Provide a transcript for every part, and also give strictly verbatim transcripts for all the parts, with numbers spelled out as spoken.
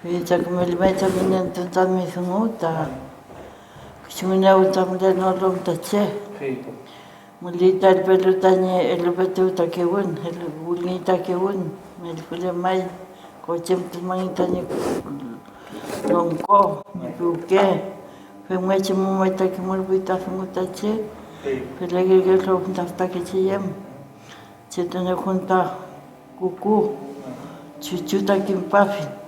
Fey ta küme llemay tami nentun tami dungu ta kisu ngünew ta mülenolu ta che. Müley ta elpelu tañi elupetew ta kewün, elu-, wülngiñ ta kewün, mellfüle may, ko chem tümangi tañi longko, ñi piwke, femngechi mu may ta kimürpuy ta dungu ta che, felekerkelu ta fütakeche yem, che tünekun ta kuku, chuchu ta kimpafi.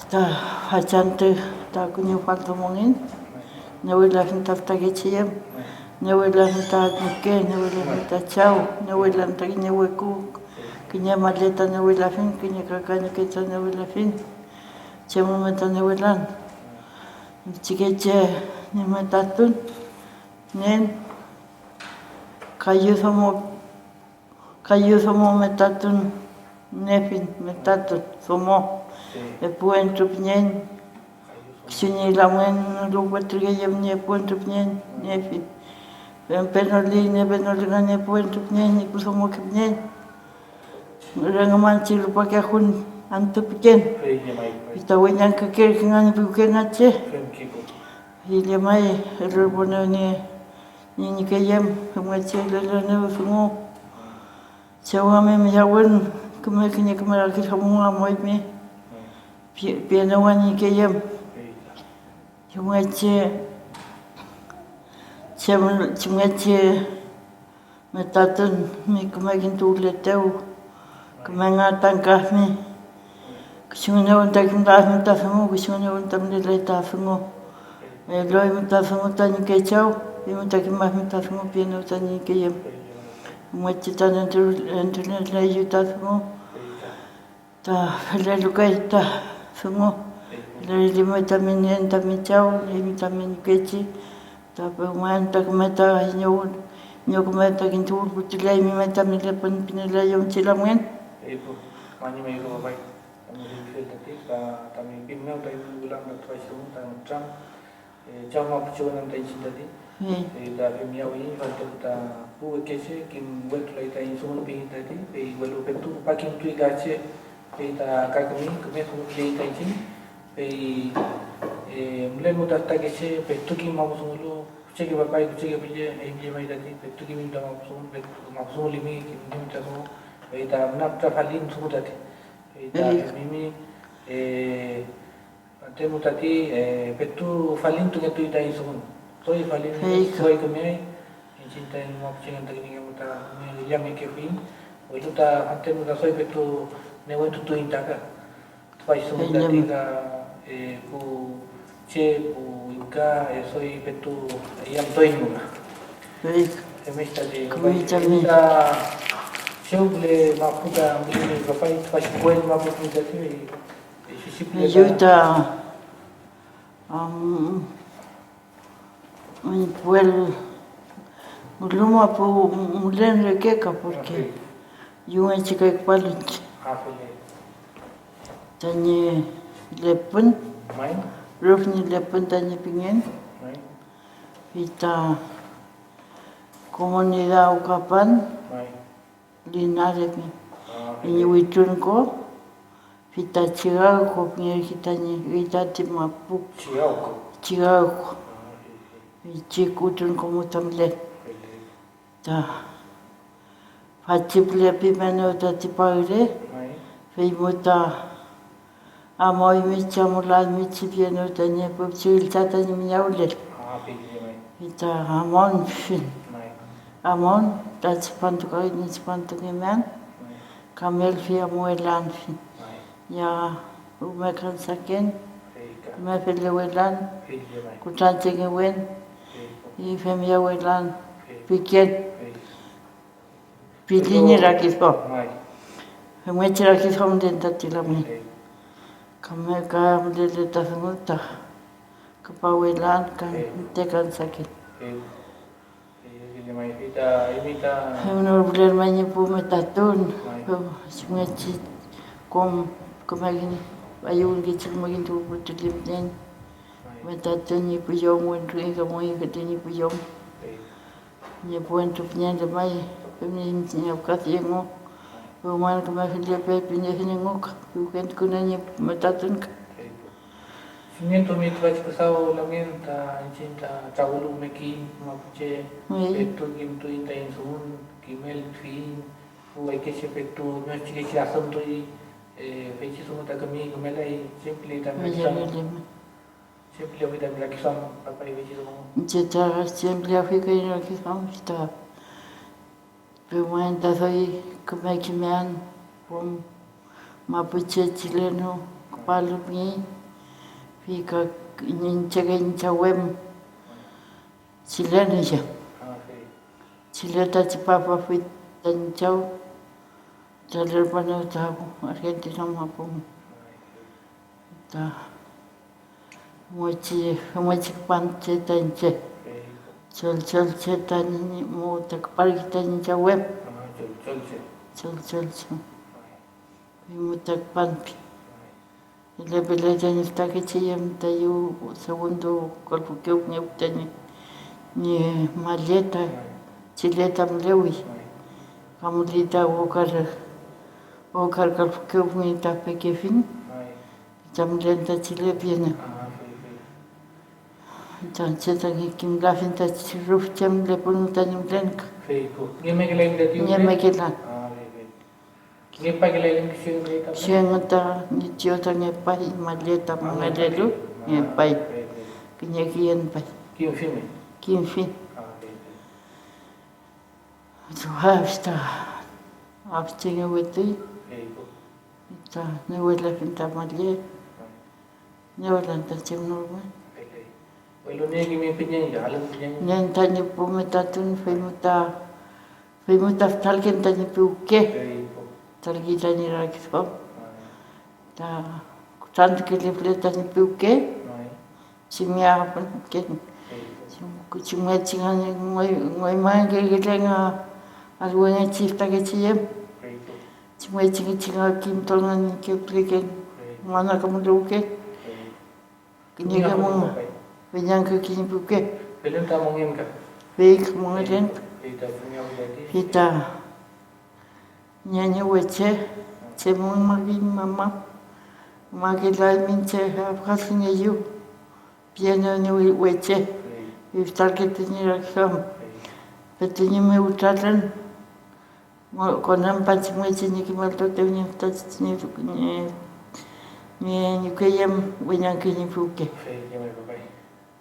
Ta fachantü ta kuñiwfal domo ngün, newellafiñ ta fütakeche yem, newellafiñ ta ñuke, newellafiñ ta chaw, newellafiñ ta kiñe weku, kiñe maleta newellafiñ, kiñe kakañuke ta newellafiñ, chem rume ta newelan. Pichikeche ñi metatun nien, kayu domo Kayu domo metatun niefiñ, metatun domo, epu wentru püñeñ, kisu ñi lamngen nulu petrukeyem ñi epu wentru püñeñ niefiñ. Fem penoli, nepenoli engün epu wentru püñeñ ñi pu domoke püñeñ. Rüngümanchi rupakefun antü piken. Fey ta weñangkakerkey engün piwke nga che. Fey llemay, elurpunew ñi ñi ñuke yem femngechi elelenew dungu. Chew am em yawün küme kiñe küme rakiduam amuaymi, pi-, pienew ñi ñuke yem. Chumngechi, chem-, chumngechi metatun mi küme kintuwületew, küme ngatangkafmi. Kisu ngünewün ta kimlafimi ta dungu, kisu ngünewün ta mülelay ta dungu. Eluaymi ta dungu tañi kechaw, eymi ta kimafimi ta dungu pienew tañi keyem. Femngechi ta nentu-, nentuleleyu ta dungu, ta felelukay ta dungu. Eluaymi tami nien tami chaw, eymi tami ñukechi. Ta pewmaen ta küme ta ñew-, ñew küme ta kintuwülputuleymi may tami lepün pinela yomchi lamngen. Epu, mañum eyko, papay, tami feypiel tati, ka tami pin mew ta eymün wüla am ta tüfachi dungu ta nütram, eh, chaw mapuche wün am ta iñchiñ tati. Fey ta femiyawiyiñ, fantelu ta pu wekeche kim wetulay ta iñdungun pingey tati, fey welu petu küpakintuy ka che, fey ta ka kümi, küme dungufileiñ ta iñchiñ. Fey, eh, mülen mu ta fütakeche petu kim mapudungulu, kucheke papay, kucheke pülle, eymi llemay tati, petu kimim ta mapudungun, petu mapudungulimi, kimlimi ta dungu, fey ta müna fütra falin dungu tati. Fey ta femimi, eh, antemu tati, eh, petu falintungetuy ta iñdungun. Doy falin, doy kümeay, iñchiñ taiñ mapuchengen ta kiñeke mu ta küme illamngekefuiñ, welu ta antemu ta doy petu newentutuiñ ta ka. Tüfachi dungu tati ka, eh, pu che, pu inka, eh, doy petu yamtueñmuna. Femngechi tati, ta chew püle mapu ta müley papay, tüfachi kuwel mapu tati, fey, fey fisi püle ta, am, Ñi puel wülu mapu mülen reke ka, porque yungechi kay küpalu iñche. Tañi lepün, rüf ñi lepün tañi pingen, fey ta comunidad Ukapan, Linares mi, ñi wütrunko, fey ta Chigawko pingerkey tañi, fey tati mapu. Chigawko. Chigawko. Fey chi wütrunko mu ta mülen. Ta fachi püle pimenew tati pagre, fey mu ta Amoymi, amulaymi chi pienew tañi pu pichi üllcha tañi miyawülel. Ah, fey llemay. Fey ta amon pifin. May. Amon ta tripantu ka kiñe tripantu ngemean, may, ka melfi amuwelan pifin. May. Ya rume kansaken, fey ka, rume felewelan, fey llemay, kutrantengewen, fey ko, y femiyawelan, fey, piken. Fey. Pili ñi rakiduam. May. Femngechi rakiduamlen tati lamngen. Fey. Ka me-, ka mülele ta dungu ta küpawelan ka, fey, müte kansaken. Fey. Fey, fey, fey ta, eymi ta. Femnurpulen may ñi pu metatun, may, femngechi kom küme ayüwünkechi küme kintuwpütulimnen. May. Metatun ñi pu yom, wentru ñi domo, fete ñi pu yom. Fey. Ñi pu wentru püñeñ llemay, femngechi ñi ñi awkadi engu, Rumal küme felepe pingefin engu ka piwkentukünuy ñi metatun ka. Kiñentu mi tüfachi küdaw lamngen ta iñchiñ ta trawüluwmekeyiñ mapuche, petu kimtuiñ taiñ dungun, kimeltufiyiñ pu wekese petu nütramyechi adümtuy, eh, feychi dungu ta kümi kümelay, chem pile tami rakiduam, chem pilefuy tami rakiduam, papay, feychi dungu. Iñche ta chem pileafuy kay rakiduam, ta Pewen ta doy küme kimean, kom mapuche chileno küpalu pingey, fey ka iñche kay ñi chawem chileno lle. Chile ta tripapafuy tañi chaw, ta lerpanew ta Argentina mapu. Ta femngechi, femngechi küpan che ta iñche. Cholchol che tañi mu ta küparki tañi chawem. Cholchol che. Fey mu ta küpanpi. Elepele tañi fütakeche yem tayu segundo kalpukewküngelu tañi ñi malleta, chileta mülewi. Ka müley ta wokar, wokar kalpukewküngey ta pekefiñ. Tamlen ta chile pienew. Ah, fey, fey. Entonces, ta kimlafiñ ta rüf chem lepunu tañi mülen ka. Fey, pu-, ngemekelaymi tati mülen? Ngemekelan. Ah, fey, fey. Ngepakelaymi kisu engün ta? Kisu engün ta, ñi tio ta ngepay, malleta mongelelu, ah, ngepay. Fey, fey. Kiñe küyen pay. Kimfimi? Kimfi. Ah, fey, fey. Tüfachi ta afchengewetuy, fey, pu-, ta newelafiñ ta malle, newelan ta chem no rume. Fey, fey. Welu niekimi püñeñ, alün püñeñ. Nen tañi pu metatun, fey mu ta, fey mu ta fütralken tañi piwke. Fey, pu-, fütralki tañi rakiduam. Ta kutrantukelefule tañi piwke. Chumngeafun ken, chumngechi nga ngoy-, ngoymangekele nga alwengechi fütakeche yem, chumngechi nga kimtulngen ñi kefuleken, ngünenkümuwke. Kiñeke mongen, weñangkü kiñe piwke. Felen ta mongen ka. Fey ka mongelen. Fey ta Ñañu weche, chem wiñmakiñ mama, makelaymi che afkadungeyu, pienew ñi weche, iftalketu ñi rakiduam, petu ñi mewtralen, konanpan chumngechi ñi kimeltutew ñi fütachi ñi, ñi, ñi ñuke yem weñangkey ñi piwke.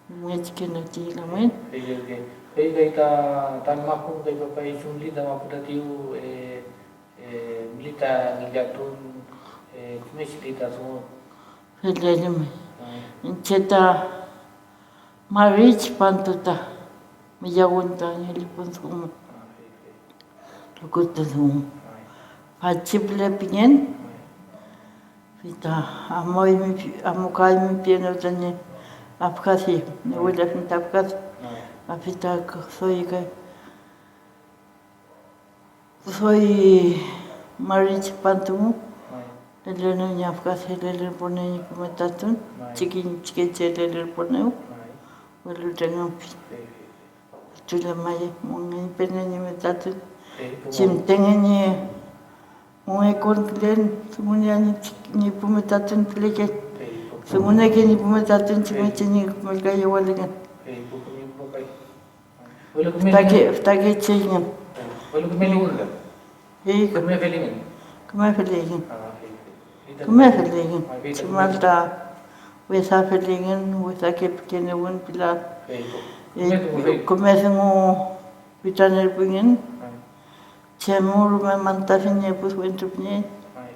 Femngechi kenochi lamen. Fey ürke, fey kay ta, ta mapu kay papay, chumli ta mapu tatiw, eh, eh, müley ta ngillatun, eh, kümechili ta dungu. Felelimi. Ah. Iñche ta mari tripantu ta miyawün ta ngelipun dungu mew. Ah, fey, fey. Lukutu dungu. Ah. Fachi püle pingen. Ah. Fey ta amoymi, amukaymi pienew tañi afkadi, newelafiñ ta afkadi, ka fey ta doy ka, doy mari tripantu mu, elenew ñi afkadi, elelirpunew ñi küme tatun, chikiñ-, pichikeche elelirpunew, welu trengümfi. Pütule may, mongen pene ñi metatun, fey, chem tengen ñi mongekonkülen, dungunieañi ñi pu metatun püleken, fey, dunguneke ñi pu metatun chumngechi ñi kümelkayewal engün. Fey, pu-, pu-, pu-, fey. Welu küme fütake-, felingen. Fütakeche engün. Welu küme felingen. Fey, küme felingen. Küme felingen. Ah, fey, fey. Küme felingen. Chumal ta wesa felingen, wesake pikenewün pilan. Fey, eh, küme dungu, fey, küme dungu witranerpungen. Ah. Chem rume mantafiñ epu wentru püñeñ. Ay.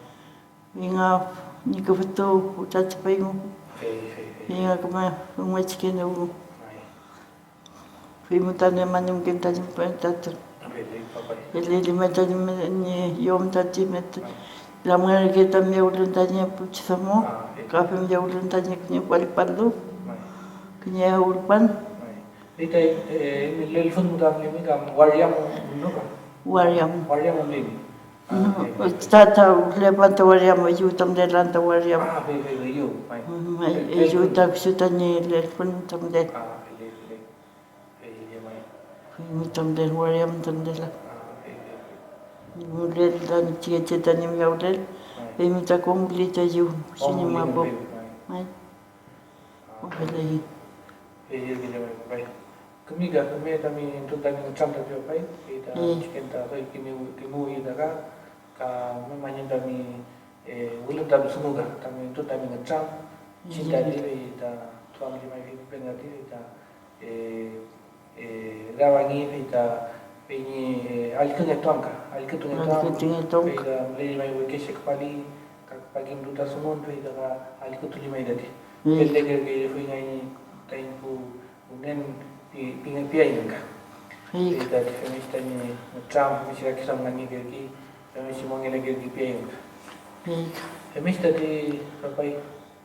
Fey nga ñi küfütu witratripayngu. Fey, fey, fey. Fey nga küme femngechi kenewlu. Ay. Fey mu ta nemañumken tañi metatun. Feley, papay. Feley lime tañi me-, ñi yom tati met-, lamngerke ta miyawlün tañi epu pichi domo, ah, fey, ka femyawlün tañi kiñe wallpalu, ay, kiñe awülpan. Ay. Fey ta, eh, lelfün mu ta müleymi kam waria mu, no kam? Waria mu. Waria mu müleymi. Ah, no, fey, fey, fey. Ta, ta, lepan ta waria mu, eyu ta mülelan ta waria mu. Ah, fey, fey, fey, eyu, ay. Mm, ay, fey, eyu fey, ta kisu tañi lelfün ta mülen. Ah, fey, fey, fey. Fey, fey, fey. Fey mu ta mülen, waria mu ta mülelan. Ah, fey, fey, fey. Mülel tañi pichikeche tañi miyawlel, feymi ta kom wüli ta eyew kiñe mapu. May. Kom feley. Fey ürkülle may, papay. Kümi ka, küme tami entu tami nütram tati papay, fey ta pichiken ta doy kimi, kimuwi ta ka, ka küme mañum tami, eh, wülün tami dungu ka, tami entu tami nütram, chin tati, fey ta duamllemay fey pipen tati, fey ta, eh, eh, grabangi, fey ta, fey ñi, eh, allküngetuam ka, allkütungetuam, allkütungetuam, fey ta müley may wekeche küpali, ka küpakimtu ta dungun, fey ta ka allkütuli may tati. Feldekerkey, fey nga ñi taiñ pu wünen pi-, pinge piay engka. Fey tati femngechi tañi nütram, femngechi rakiduamngekerkey, femngechi mongelekerkey piay engka. Femngechi tati papay,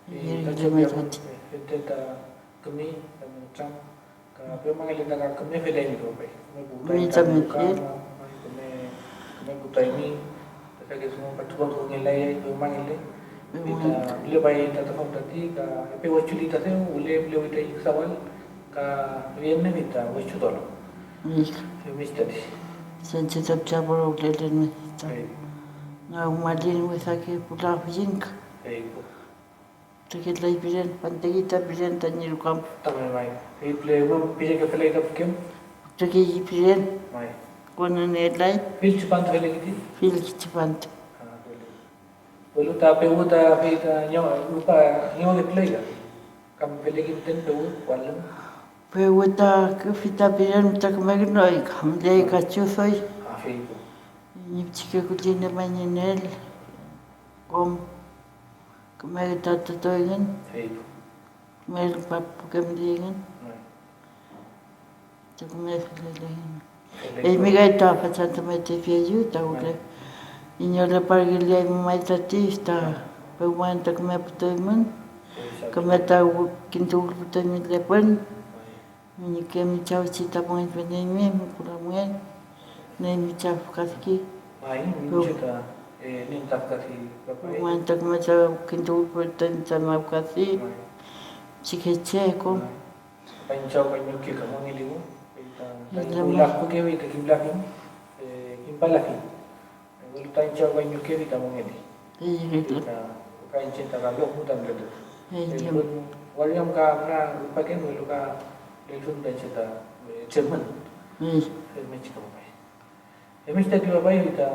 fey ta chew piamun, fente ta kümi tañi nütram, ka pewmangele ta ka küme feley ñi papay, küme puwkay ta ruka, may küme, küme putaymi, ta kake dungu ka tukontukongelay pewmangele. Fey ta mülepay ta tüfaw tati, ka epe wechuli ta dew wüle mülewi ta küdawal, ka wiennemi ta wechu tolo. Femngechi tati. Sentita pichaporo wülelen ta. Fey. Na umalin wesake pula fillingka. Fey. Tükelay pilen, panteguita pilen tañi ruka am. Tamay may. Fey püle epu picheke feley ta pükem. Tükeyi pilen. May. Konünelay. Fill tripantu felekiti. Fill tripantu. Ah, feley. Welu ta pewu ta fey ta ño-, rupa ñoke püley ka. Kam feleki müten pewu walüm. Pewu ta küfi ta pilen ta küme künoy, kam ley kachu doy. Ah, fey pu. Ñi pichike kulliñ dema ñi nel kom. Küme ta tutu engün, fey küme rupa pükemli engün, ta küme felele engün. Eymi kay ta fachantü mew ti piaeyu ta wüle iñoleparküleaymi may tati ta pewmaen ta küme putuymün, küme ta kintuwülputuymün lepün. Ñi kemi chawchi ta mongen peneymi, mi kula mongen, neymi chafkadki. Ay, mi muche ta, eh, nin tafkadki, papay. Mongen ta küme ta kintuwülputen ta mafkadki. Ay. Chikeche ko. Ay. Kañ chaw kañ ñuke ka mongelimu, ta, ta lafkukemi ta kimlafiñ, eh, kimpalafiñ. Welu ta iñche ka ñuke ta mongeli. Eymi. Ka, ka iñche ta ka llowfu ta mülelu. Eymi. Lelfün, waria am ka müna rupaken, welu ka lelfün ta iñche ta, eh, tremün. Eymi. Femngechi ka papay. Femngechi tati papay, ta,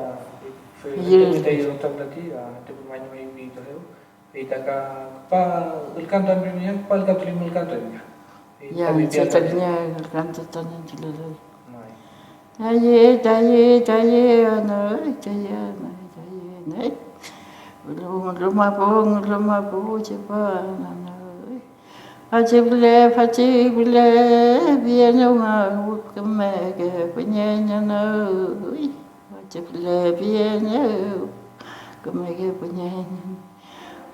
fe-, eymi. Fey ta iñche ta, ah, te mañumay mi ta dew. Fey ta ka küpa ülkantuan pimi, küpa ülkantulimi ülkantuan. Ya, iñche ta kiñe ülkantu ta nentulelu. May. Taye, taye, taye, anay, taye, anay, taye, anay. Ngulu, ngulu mapu, ngulu mapu, chepa, anay. Fachi püle, fachi püle, piyenew nga kümeke püñeñ anay. Fachi püle, piyenew kümeke püñeñ.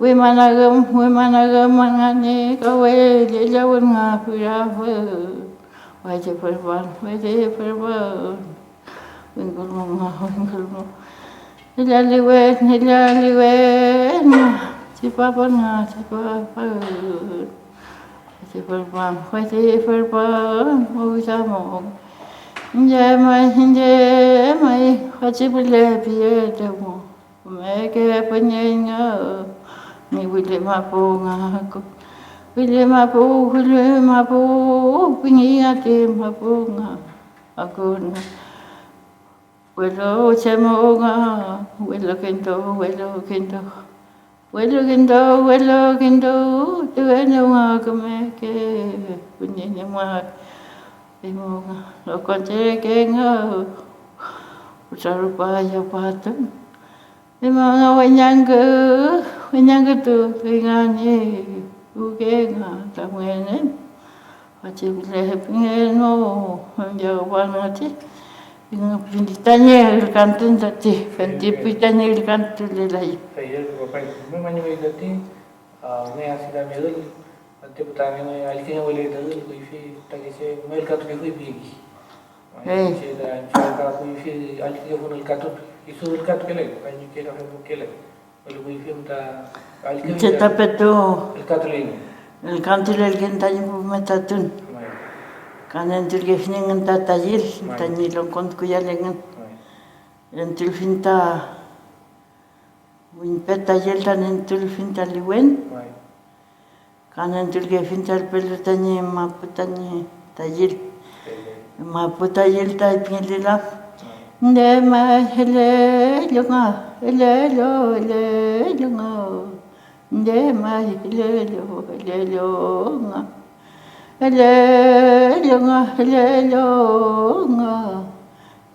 Wimanagüm, wimanagüm, mangani kawey, llüllawün nga firafün, faychi fürpan, faychi fürpan. Wingkul monga, wingkul monga. Llüllaliwen, llüllaliwen, tripapün nga, tripapün. Faychi fürpan, faychi fürpan, mawida monga. Iñche may, iñche may, faychi püle piyetew mo. Kümeke püñeñngew ñi willi mapu nga, willi mapu, willi mapu, pingi ati mapu nga, akun nga. Welu chemo nga, welu kintu, welu kintu, welu kintu, welu kintu, tuwenu nga kümeke püñeñngew. Imo nga, lokonchereke nga, kutrarupaya patun. Imo nga weñangkü, weñangkütu, fey nga ñi puke nga ta wenen. Fachipüle pingen mo, fem yawpan nga ti, pingi tañi ülkantun tati, fenti pi tañi ülkantulelay. Fey ürke papay, küme mañumey tati, ah, wüne asidami ül, Ante pu ta nge allküñewele ta ül kuyfi, fütakeche küme ülkatukefuy pingeki. Ey. Che ta, che ta kuyfi allkükefun ülkatun, kisu ülkatukelay, ka ñuke ka fempukelay. Welu kuyfi ta allküñe. Che ta petu ülkatuleyngün. Ülkantulelken tañi pu metatun. May. Ka nenturkefiñ engün ta tayül, may, tañi longkontukuyal engün. May. Nentulfiñ ta Wiñpe tayül ta nentulfiñ ta Liwen, ka nentulkefiñ ta Elpelu tañi mapu tañi tayül. Mapu tayül ta pingeli laf. Nde may elelu nga, elelu, elelu nga. Nde may elelu, elelu nga. Elelu nga, elelu nga.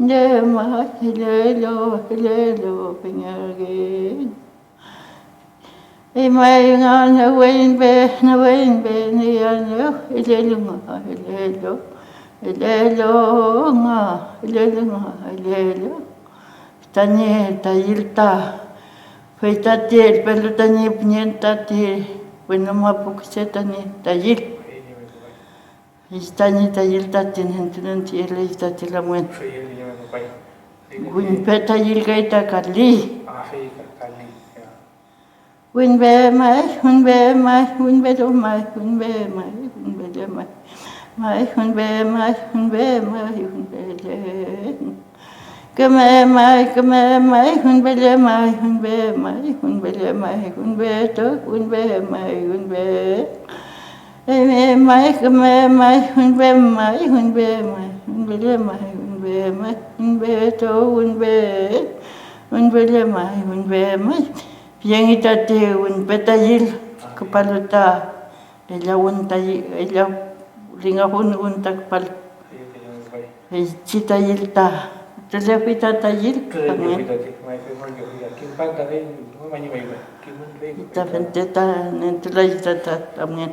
Nde may elelu, elelu pingerkey. Imay nga neweñbe, neweñbe, neyañew, elelu nga, elelu, elelu nga, elelu nga, elelu. Tañi tayül ta, fey tati Elpelu tañi püñeñ tati wenu mapu küche tañi tayül. Fey tañi tayül tati nentun entuyeley tati lamngen. Wiñpe tayül kay ta Kali. Wiñbe may, wiñbe may, wiñbe llemay, wiñbe may, wiñbe llemay, may, wiñbe may, wiñbe may, wiñbe le. Küme may, küme may, wiñbe llemay, wiñbe may, wiñbe llemay, wiñbe to, wiñbe may, wiñbe. Eymi may, küme may, wiñbe may, wiñbe may, wiñbe llemay, wiñbe may, wiñbe to, wiñbe, wiñbe llemay, wiñbe may. Piyengi tati wiñpe tayül küpalu ta ellawün tayü, ellaw lingafun wün ta küpalu. Feychi tayül ta, tulefi ta tayül. Ta fente ta nentulay ta, ta, tamngen.